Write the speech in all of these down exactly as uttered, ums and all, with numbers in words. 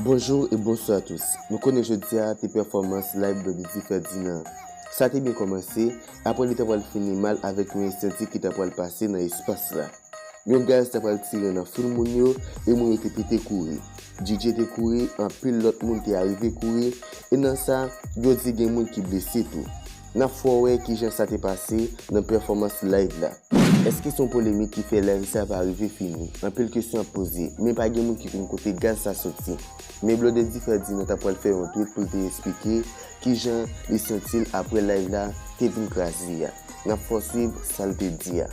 Bonjou e bonswa a tous. Nou konnen jodi a te pèfòmans live Blondedy Ferdinand. Sa te byen kòmanse, apre li ta pral fini mal avèk yon ensandi ki ta pral pase nan espas la. Yon gaz ta pral tire nan foul moun yo, e moun yo te pete kouri. D J te kouri, anpil lòt moun te arive kouri, e nan sa, yo di gen moun ki blese tou. N ap fè w wè kijan sa te pase nan pèfòmans live la. Èske se yon polemik ki fè live sa pa rive fini? Anpil kesyon ap poze, men pa gen moun ki konn kote gaz sa soti. Men Blondedy Ferdinand ta pral fè yon tweet pou l te eksplike kijan li santi l apre live la te vin kraze a. N ap fè w swiv sa l te di a.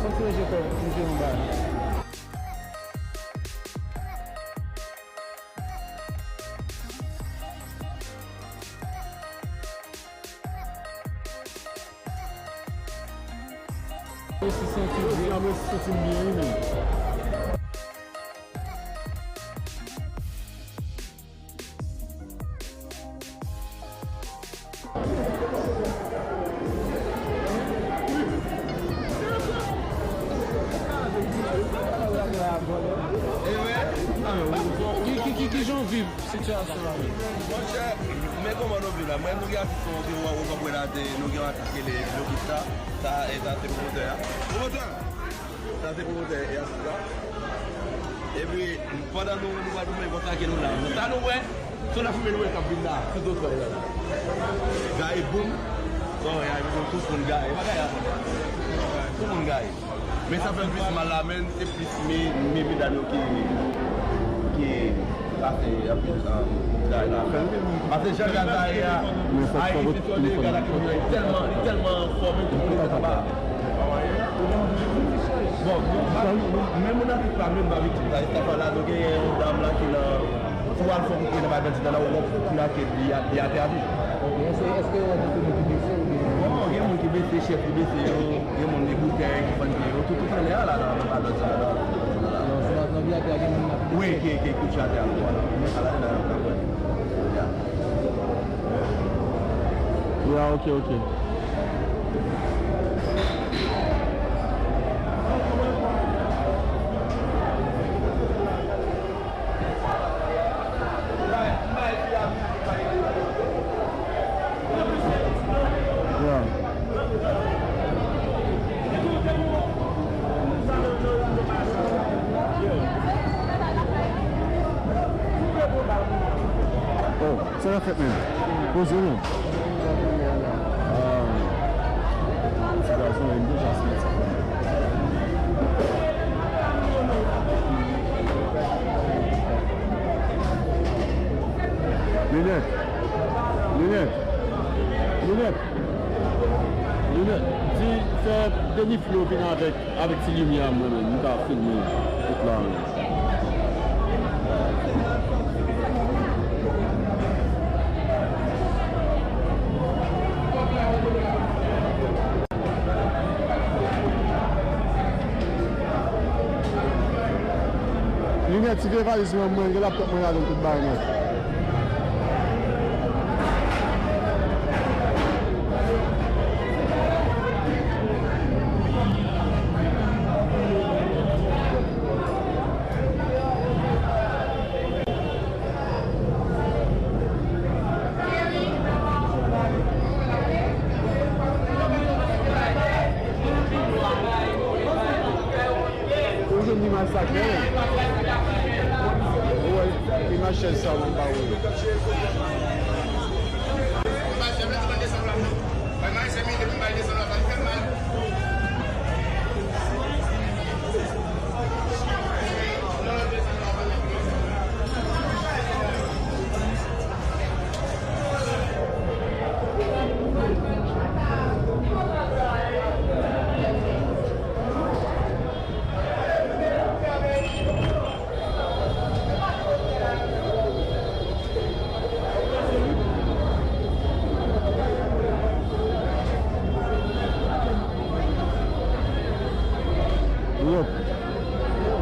Kontinye jete, jete yon bagay. Mwen si santi byen, mwen si santi m byen, wi, menm. Ki, ki, ki, kijan w viv sitiyasyon la menm? Monchè, men kòman nou viv la? Mwen, nou gen atis nou, ou gen, ou konprann atè, nou gen yon atis ki rele Lokista. Sa, e sa se pwomotè a. Pwomotè! Sa se pwomotè e atis la. Epi, pandan nou, nou pa tounen konsa ke nou la. Sa nou wè, se yon lafimen nou wè k ap vin la, sou do sòlèy la. Gaye boum. Bon, gaye boum, tout moun gaye. E pa gaye a. Tout moun gaye. Men sa fè m plis mal la, men se plis me, me medam yo ki, ki pase anpil, um, gaye la. Paske jan gaz la ye a, Ayiti, si w tande gaz la ki vini, li tèlman, li tèlman fò, men tout moun tèt anba. Bon, men moun nan ki pa menm pa viktim sa, estaf la, nou genyen yon dam la ki nan, si w al fè kout pye nan bagay bandi la, w ap fouti nan tèt li, li atè a tou. Ok, èske, èske w wè gen moun ki blese oubyen? Bon, gen moun ki blese, chèf ki blese yo, gen moun gen boutèy ki fann pye yo, tout, tout anlè a la, nan, nan padòt sa la. Non, se nan, nan vi atè a gen moun ap blese. Wi, ki, ki kout atè a, vwala. Ala, ala, ala, ala. Ya. Ya, ok, ok. Ya. Oh, sa k ap fèt menm? Poze non. Ah. Ti gason, li deja santi. Linèt. Linèt. Linèt. Linèt. Di, fè Deni Flo vin avèk, avèk ti limyè a mwen menm, m ka filme tout la menm. Linèt, ti vye valiz mwen, mwen gen laptòp mwen ladan l, tout bagay nèt. Chèz sa w ap ba ou yo. Yep.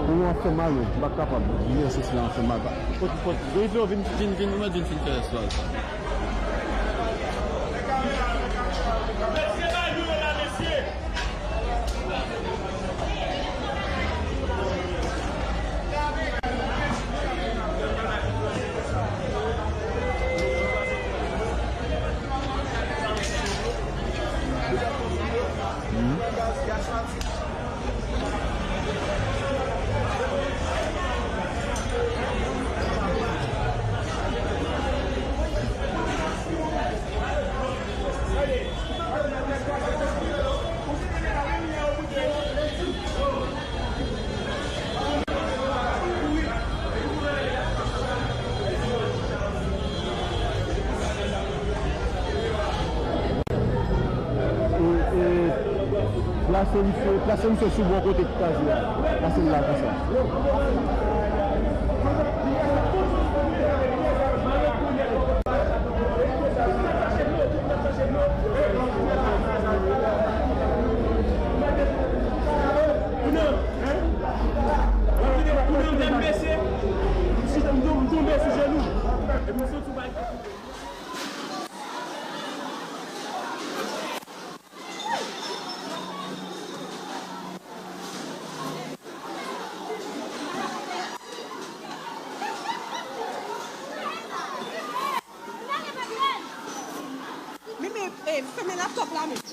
Pou mwen ap fè mal, wi. M pa kapab. Vye sòs la ap fè mal. Pot, pot. Rive, vin, vin, vin, ou mèt vin fin fè espas. E, e, plase misye, plase misye sou bò kote ki kaze a. Plase l la konsa. Mimi, eh, fèmen laptop la, Mimi.